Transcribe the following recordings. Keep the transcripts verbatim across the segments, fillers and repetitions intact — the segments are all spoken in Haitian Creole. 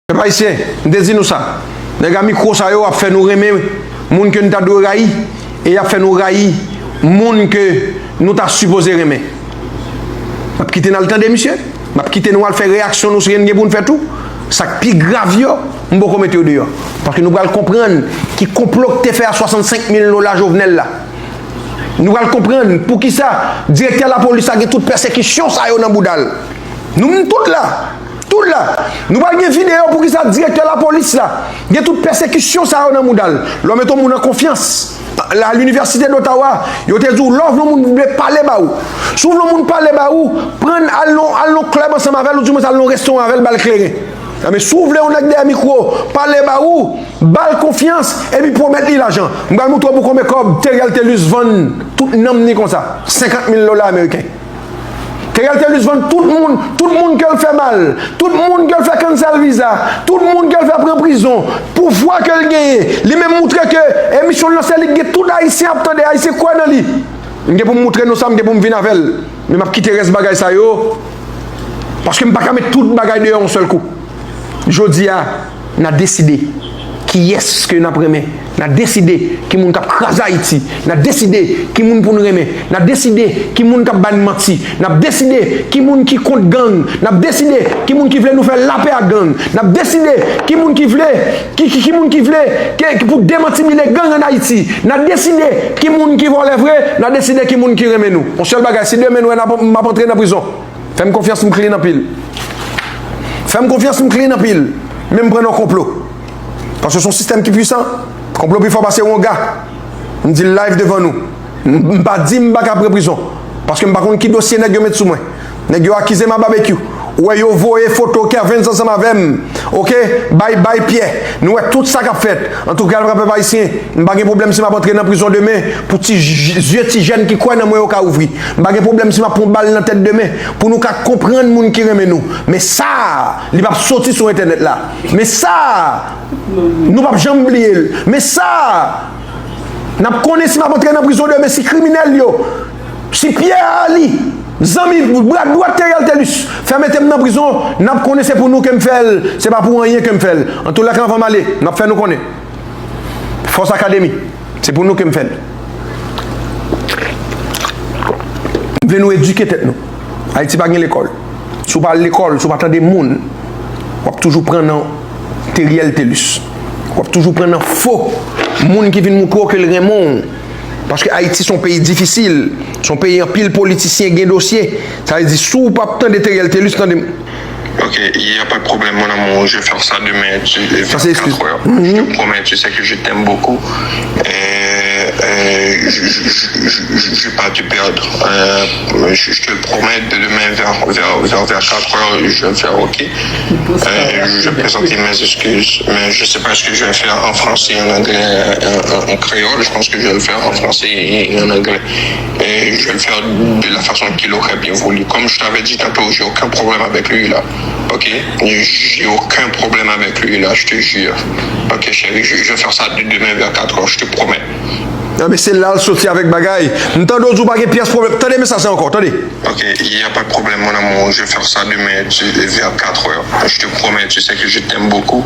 Pèp ayisyen, m te di nou sa. Nèg a mikwo sa yo ap fè nou renmen moun ke nou ta dwe rayi, e y ap fè nou rayi moun ke nou ta sipoze renmen. M ap kite n al tande misye. M ap kite nou al fè reyaksyon nou sou sa n gen pou n fè tou. Sa k pi grav yo, m poko mete yo deyò. Paske nou pral konprann ki konplo k te fè a swasannsenk mil dola Jovenel la. Nou pral konprann poukisa direktè lapolis la gen tout pèsekisyon sa yo nan bouda l. Nou menm tout la. Tout la. Nou pral gen videyo poukisa direktè lapolis la gen tout pèsekisyon sa yo nan bouda l. Lè w mete yon moun an konfyans, la, Linivèsite d'Ottawa, yo te di w lè w vle yon moun vle pale ba ou. Si w vle yon moun pale ba ou, pran l al nan al nan klèb ansanm avè l, oudimwens al nan restoran avè l, ba l kleren. Men si w vle yon nèg dèyè mikwo pale ba ou, ba l konfyans, epi pwomèt li lajan. M pral montre w pou konbyen kòb Teriel Thelus vann tout nanm ni konsa. Senkant mil dola ameriken. Teriel Thelus vann tout moun, tout moun ke l fè mal, tout moun ke l fè cancel visa, tout moun ke l fè pran prizon. Pouvwa ke l genyen, li menm moutre ke emisyon l lan se li k gen tout Ayisyen ap tande, Ayisyen kwè nan li. M gen pou m moutre nou sa, m gen pou m vin avè l. Men m ap kite rès bagay sa yo, paske m pa ka met tout bagay deyò yon sèl kou. Jodi a, n a deside kiyès ke n ap renmen. N a deside ki moun k ap kraze Ayiti. N a deside ki moun pou n renmen. N a deside ki moun k ap ba n manti. N ap deside ki moun ki kont gang. N ap deside ki moun ki vle nou fè lapè ak gang. N ap deside ki moun ki vle, ki, ki, ki moun ki vle ke, ki pou demantibile gang ann Ayiti. N a deside ki moun ki vòlè vre. N a deside ki moun ki renmen nou. Yon sèl bagay, si demen nou wè n ap, m ap antre nan prizon, fè m konfyans, m clean anpil. Fè m konfyans, m clean anpil. Men m pran nan konplo. Paske se yon sistèm ki pwisan. Konplo pi fò pase wonga. M di l live devan nou. M, m pa di m pa ka pran prizon. Paske m pa konn ki dosye nèg yo met sou mwen. Nèg yo akize m a babekyou. Ou wè yo voye foto Kervens ansanm avè m. Oke? Bay, bay Pyè. Nou wè tout sa k ap fèt. Antouka, pèp ayisyen, m pa gen pwoblèm si m ap antre nan prizon demen pou ti j-, zye ti jèn ki kwè nan mwen yo ka ouvri. M pa gen pwoblèm si m ap pran bal nan tèt demen pou nou ka konprann moun ki renmen nou. Men sa, li p ap soti sou entènèt la. Men sa, nou p ap janm bliye l. Men sa, n ap konnen si m ap antre nan prizon demen, si kriminèl yo, si Pyè Ali, zanmi, bra dwat Teriel Thelus, fè mete m nan prizon, n ap konnen se pou nou ke m fè l, se pa pou anyen ke m fè l. Antoulèka, anvan m ale, n ap fè nou konnen. Fòs Akademi, se pou nou ke m fè l. M vle nou edike tèt nou. Ayiti pa gen lekòl. Si w pa al lekòl, si w pa tande moun, w ap toujou pran nan Teriel Thelus. W ap toujou pran nan fo moun ki vin moutre w ke l renmen w. Paske Ayiti se yon peyi difisil, se yon peyi anpil politisyen gen dosye. Sa vle di, si w p ap tande Teriel Thelus, tande m. Ok, il n'y a pas de problème, mon amour. Je vais faire ça demain, tu, vers quatre heures. Je te promets, tu sais que je t'aime beaucoup. Et, euh, je, je, je, je, je vais pas te perdre. Euh, je, je te le promets, de demain vers, vers, vers, vers quatre heures, je vais le faire, ok? Euh, je vais présenter mes excuses, mais je sais pas ce que je vais faire en français, en anglais, en, en, en créole. Je pense que je vais le faire en français et, et en anglais. Et je vais le faire de la façon qu'il aurait bien voulu. Comme je t'avais dit tantôt, j'ai aucun problème avec lui, là. Ok? J'ai aucun problème avec lui, là, je te jure. Ok, chérie, je, je vais faire ça de demain vers quatre heures, je te promets. Nan, men se la l soti avèk bagay. M tande w di w pa gen pyès pwoblèm. Tande mesaj sa ankò, tande. Ok, il n'y a pas de problème, mon amour. Je vais faire ça demain, tu, vers quatre heures. Je te promets, tu sais que je t'aime beaucoup.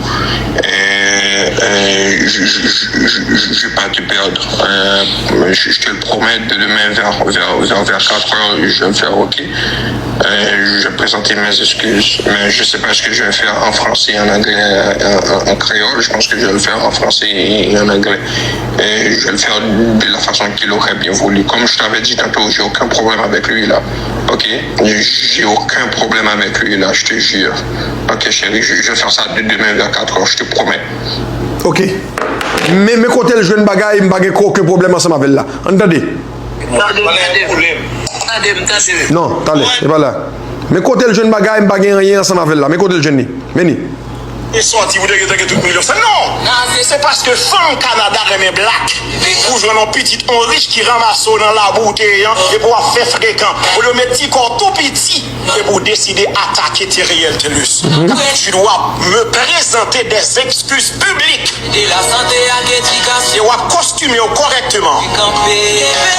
Et, euh, je, je, je, je, je, je vais pas te perdre. Euh, je, je te le promets, de demain vers, vers, vers, vers quatre heures, je vais le faire, ok? Euh, je vais présenter mes excuses, mais je sais pas ce que je vais faire en français, en anglais, en, en, en créole. Je pense que je vais le faire en français et, et en anglais. Et je vais le faire de la façon qu'il aurait bien voulu. Comme je t'avais dit tantôt, j'ai aucun problème avec lui, là. Ok? J'ai aucun problème avec lui, là, je te jure. Ok, chérie, je, je vais faire ça de demain vers quatre heures, je te promets. Ok. Men, men kote l jwenn bagay, m pa gen okenn pwoblèm ansanm avè l la. Ann tande. Tande m, tande m. Tande m, tande m. Non, talè, e pa la. Men kote l jwenn bagay, m pa gen anyen ansanm avè l la. Men kote l jwenn li. Men li. E sòti pou te gen tout milyon sa. Non! Se paske fanm Kanada renmen blak. Ou jwenn yon pitit, yon rich ki ranmase w nan labou ou te ye an, epi w ap fè frekan. Olye w met ti kò w tou piti. Epi w deside atake Theriel Thelus. Tu dois me présenter des excuses publiques. E w ap kostime w kòrèkteman.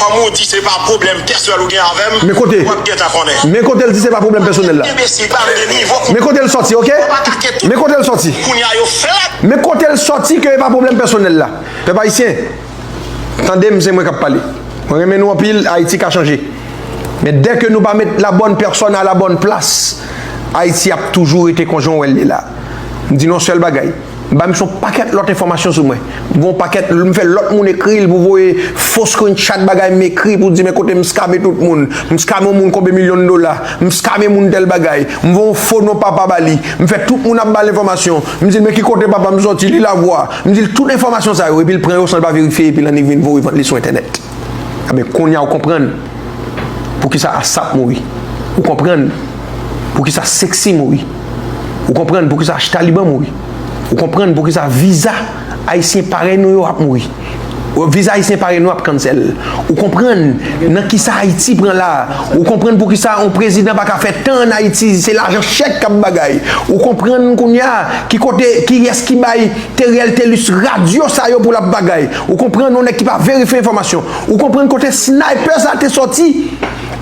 Kòm ou di se pa pwoblèm pèsonèl ou gen avè m, men kote, w ap gentan konnen. Men kote l di se pa pwoblèm pèsonèl la. Enbesil, pa m gen nivo. Men kote l sòti, oke? W ap atake tout. Men kote l sòti. Kounye a yo flat. Men kote l sòti ke e pa pwoblèm pèsonèl la. Pèp ayisyen, tande m, se mwen k ap pale. Mwen renmen nou anpil, Ayiti ka chanje. Men dè ke nou pa met la bonne personne à la bonne place, Ayiti ap toujou rete konjan w wè l ye la. M di nou yon sèl bagay. M ba misye yon pakèt lòt enfòmasyon sou mwen. M gen yon pakèt, m fè lòt moun ekri l pou voye fo screenshot bagay m ekri pou di men kote m skame tout moun. M skame yon moun konbyen milyon dola. M skame moun tèl bagay. M voye yon fo non papa ba li. M fè tout moun ap ba l enfòmasyon. M di l men ki kote papa m sòti, li lavwa. M di l tout enfòmasyon sa yo, epi l pran yo san l pa verifye, epi l annik vin voye vant li sou entènèt. Enben, kounye a w konprann poukisa Asap mouri. Ou konprann poukisa Sexy mouri. Ou konprann poukisa H Taliban mouri. Ou konprann poukisa viza ayisyen parèy nou yo ap mouri. Viza ayisyen parèy nou ap cancel. Ou konprann nan kisa Ayiti pran la. Ou konprann poukisa yon prezidan pa ka fè tan ann Ayiti. Se lajan chèk k ap bagay. Ou konprann kounye a ki kote, kiyès ki bay Theriel Thelus radyo sa yo pou l ap bagay. Ou konprann yon nèg ki pa verifye enfòmasyon. Ou konprann kote sniper sa te sòti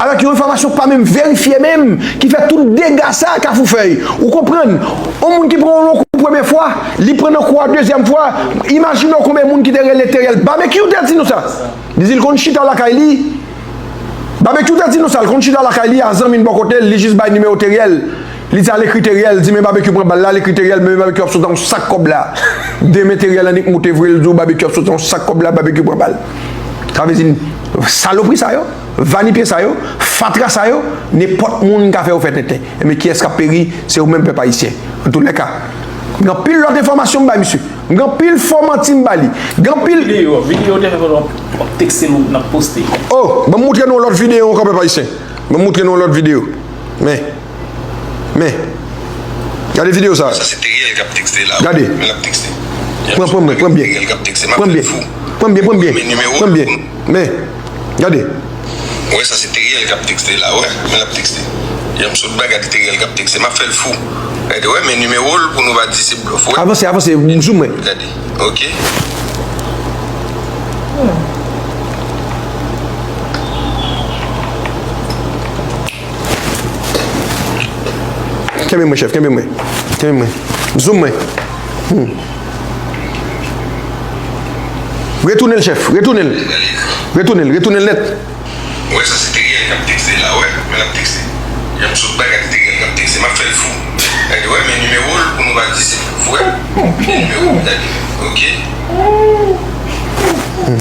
avèk yon enfòmasyon pa menm verifye menm, ki fè tout dega sa a Kafou Fèy. Ou konprann? Yon moun ki pran yon kou premye fwa, li pran nan kou a dezyèm fwa. Imajine w konbyen moun ki te rele Theriel. Babekyou te di nou sa. Li di l konn chita lakay li. Babekyou te di nou sa, l konn chita lakay li, a zanmi l bò kote l, li jis bay nimewo Theriel. Li di al ekri Theriel, di men Babekyou pran bal la, al ekri Theriel, men Babekyou ap sot yon sak kòb la. Demen Theriel annik moute vre, l di w Babekyou ap sot yon sak kòb la, Babekyou pran bal. Sa vle di, salopri sa yo, vanipye sa yo, fatra sa yo, nenpòt moun ka fè yo fè tenten. Enben kiyès k ap peri? Se ou menm pèp ayisyen. Antoulèka, m gen anpil lòt enfòmasyon m bay misye. M gen anpil fo manti m ba li. Gen anpil. Videyo, videyo te fè pandan w ap tekste nou, n ap poste. Oh, ban m moutre nou lòt videyo ankò, pèp ayisyen. Ban m moutre nou lòt videyo. Men. Men. Gade videyo sa. Sa se Teriel k ap tekste la. Gade. Men l ap tekste. Pran, pran, pran byen. Teriel k ap tekste. M ap fè l fou. Pran byen, pran byen. Men nimewo. Pran byen. Men. Gade. Ou wè sa se Teriel k ap tekste la, wè. Men l ap tekste. Jan m sot ba gade Teriel k ap tekste. M ap fè l fou. Gade, wè, men nimewo l pou nou pa di se blòf, wè. Avanse, avanse, zoom mwen. Gade, oke. Kenbe mwen, chèf, kenbe mwen. Kenbe mwen. Zoom mwen. Hmm. Retounen l, chèf. Retounen l. Retounen l. Retounen l nèt. Ou wè sa se Teriel k ap tekste la, wè. Men l ap tekste. Jan m sot ba gade Teriel k ap tekste. M ap fè l fou. Gade, wè, men nimewo l pou nou pa di se blòf, wè. Men nimewo, gade. Oke. Hmm.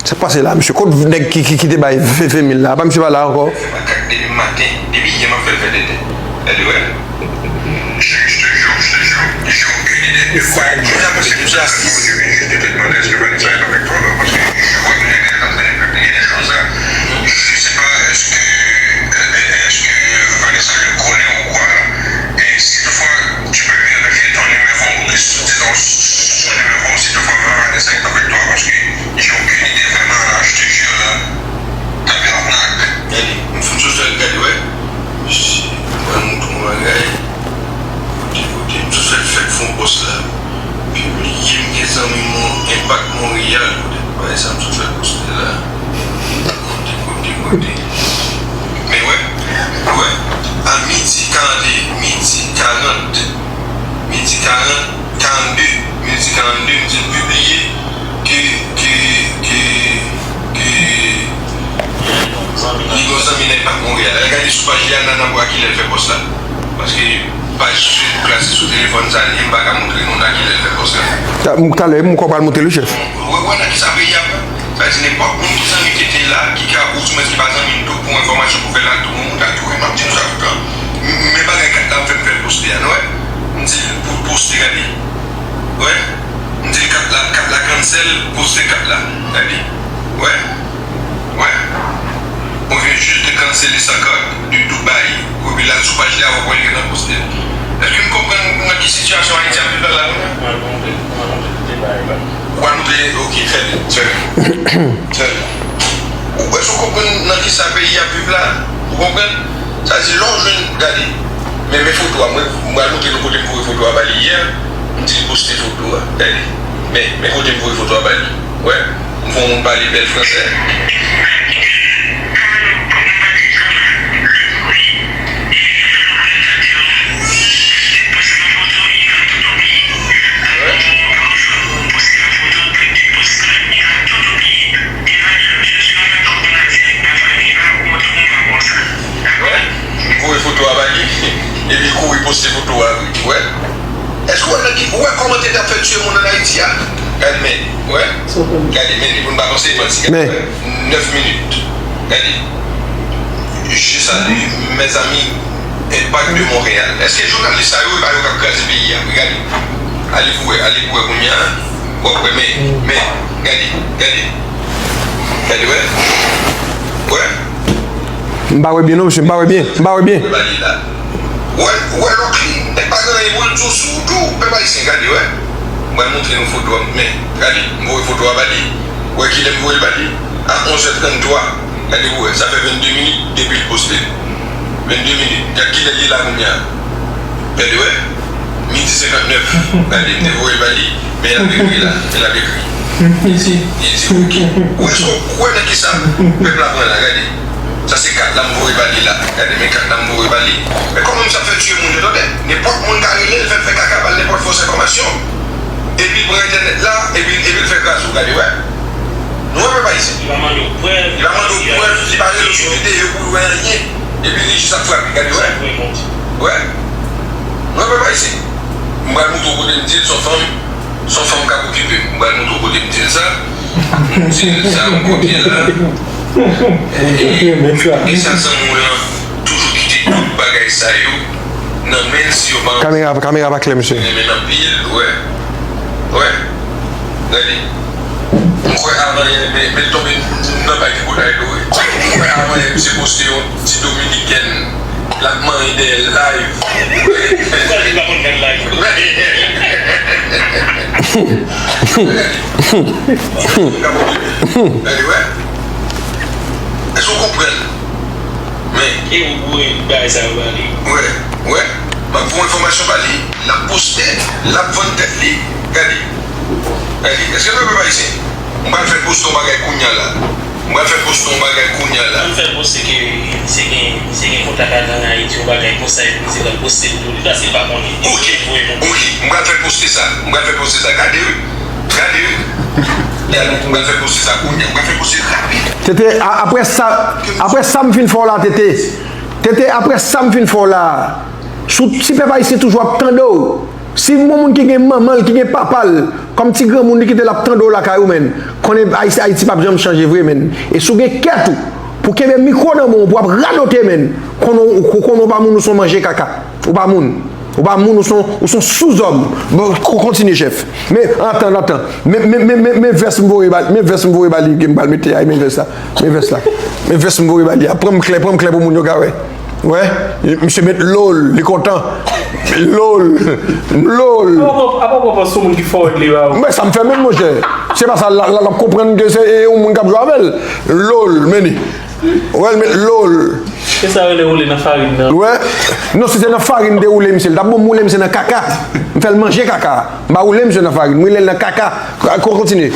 Sa k pase la, mesye? Kot nèg ki, ki, ki te bay ve, ve mil la? Apa misye pa la ankò? Fè makak depi maten, depi yè m ap fè l fè tenten. Gade, wè. Je, je te jure, je te jure, j'ai aucune idée de quoi. Sa, se pou sa. Je te demande est-ce que Vanessa est avec toi, là, parce que je vois que les gars sont en train de publier des choses, là. Je sais pas, est-ce que, euh, est-ce que Vanessa le connaît ou quoi, là? Et si toutefois tu peux vérifier ton numéro, disons, son numéro, si toutefois Vanessa est avec toi, parce que j'ai aucune idée vraiment, là, je te jure, là. Tabernak. Gade, m fin sot fè l gade, wè. Mwen montre w bagay. Kote, kote, m sot fè l fè fon pòs la. Pibliye, m gen zanmi m, Enpak Monreyal, kote bagay sa, m sot fè l poste la. Kote, kote, kote. Men wè, wè, a midi karant, midi karant, midi karant, karannde, midi karannde, m di l pibliye ke, ke, ke, ke li gon zanmi nan Enpak Monreyal. Al gade sou paj li a, n a, n a wè kilè l fè pòs la. Paske paj Facebook la, se sou telefòn sa l ye, m pa ka montre nou nan kilè l fè pòs la. Ta, m, talè, m kwè w pral montre l, wi, chèf. Wè, wè nan kisa peyi a pran. Sa vle di nenpòt moun ki zanmi Tete la, ki ka, oudimwens ki pa zanmi m tou, pou enfòmasyon, pou fè l al tou, moun ta tou, m ap di nou sa toutan. M, men bagay kat la, m fè, m fè l poste a, nou wè. M di l pou l poste, gade. Wè. M di l kat la, kat la cancel, poste kat la. Gade. Wè. Wè. On vient juste de canceller sa carte de Dubaï. Epi la, sou paj li a, w ap wè l gentan poste. Èske n konprann nan ki sitiyasyon Ayiti ap viv la, la kounye a? Ou pa montre, ok, fè l, fè l. Fè l. Ou, èske w konprann nan ki sa peyi ap viv la? Ou konprann? Sa di, lè w jwenn, gade. Men, men foto a, mwen, m pral montre nou kote m voye foto a ba li yè. M di l poste foto a. Gade. Men, men kote m voye foto a ba li. Wè, m fè yon moun pale bèl fransè. Wè, m voye foto a ba li, epi l kouri poste foto a, wi. Wè. Èske w wè nan ki, ou wè kòman tete ap fè tiye moun ann Ayiti a? Gade, men, wè. Gade, men, pou n pa panse manti, gade, wè. Nèf minit. Gade. Je salue, mes amis, Impact de Montréal. Èske jounalis sa yo, e pa yo k ap kraze peyi a? Gade. Ale pou wè, ale pou wè kounye a. W ap wè, men, men, gade, gade. Gade, wè. Wè. M pa wè byen non, mesye, m pa wè byen, m pa wè byen. Ba li la. Wè, wè lòt li, nèg pa gen anyen pou l di w sou tou, pèp ayisyen, gade, wè. M pral montre nou foto a, men, gade, m voye foto a ba li. Wè kilè m voye l ba li? A onz è tranntwa. Gade pou wè, sa fè vennde minit depi l poste. Vennde minit. Gad kilè li la kounye a. Gade wè. Midi senkantnèf. Gade, m te voye l ba li, men l ap ekri la. Men l ap ekri. Li di, li di, ok. Ou èske w kwè nan kisa pèp la pran la? Gade. Sa se kat la m voye ba li la. Gade, men kat la m voye ba li. Men kòman misye ap fè tiye moun yo, tande? Nenpòt moun ka rele l, fè l fè kaka, ba l nenpòt fos enfòmasyon. Epi l pran entènèt la, epi, epi l fè kraze w, gade, wè. Nou wè pèp ayisyen. Li pa mande w prèv, li pa mande w prèv, li pa rele w sou videyo pou l wè anyen. Epi li jis ap frape, gade, wè. Wè. Nou wè pèp ayisyen. M pral montre w kote m di l, se yon fanm, se yon fanm k ap okipe m. M pral montre w kote m di l sa. M di l sa, m kote la. E, e sa zanmi w lan toujou kite tout bagay sa yo nan men l si yo pa anvi. Kamera, kamera pa klè, mesye. Renmen anpil, wè. Wè. Gade. M kwè avan yè, men, men tonbe nan bay tripotay do, wi. M kwè avan yè, misye poste yon ti dominikèn, l ap manyen dèyè l live. Poukwa li pa konn gad live? Gade, wè. Èske w konprann? Men. E ou boure bagay sa yo ba li. Wè, wè. M ap voye enfòmasyon ba li, l ap poste, l ap vann tèt li. Gade. Gade. Èske nou pèp ayisyen? M pral fè l poste yon bagay kounye a la. M pral fè l poste yon bagay kounye a la. Ann fè l poste ke misye gen, misye gen kontak ak gang Ayiti, yon bagay konsa, epi misye pral poste l tou. Li pase l pa konnen. Ok, ok. M pral fè l poste sa. M pral fè l poste sa. Gade wi. Gade wi. Gade, m pral fè poste sa kounye a. M pral fè poste rapid. Tete, a- apre sa, apre sa m fin fè w la, Tete. Tete, apre sa m fin fè w la, sou, si pèp ayisyen toujou ap tande w, si yon moun ki gen manman l, ki gen papa l, kòm ti granmoun li kite l ap tande w lakay ou, menn, konnen Ayiti, Ayiti p ap janm chanje vre, menn. E si w gen kè tou, pou kenbe mikwo nan men w, pou ap radote, menn, konnen w, konnen w pa moun, ou se yon manje kaka. Ou pa moun. Ou pa moun, ou se yon, ou se yon souzòm. Bon, ko- kontinye, chèf. Men, antann, antann. Men, men, men, men, men vès m voye ba li, men vès m voye ba li, ke m pral mete a, men vès la. Men vès la. Men vès m voye ba li a. Pran m klè, pran m klè pou moun yo ka wè. Wè, misye met lol, li kontan. Lol, lol. Apa w pran, apa w pran pòz sou moun ki fò wè li ba ou? Men sa m fè menm, monchè. Se pa sa, l, l, l ap konprann ke se, e, yon moun k ap jwe avè l. Lol, men li. Wè, l met lol. Se sa yo rele woule nan farin nan. Wè. Non, si se nan farin m te woule misye, l t ap bon m woule misye nan kaka. M fè l manje kaka. M pa woule misye nan farin, m woule l nan kaka. Ko- Kontinye.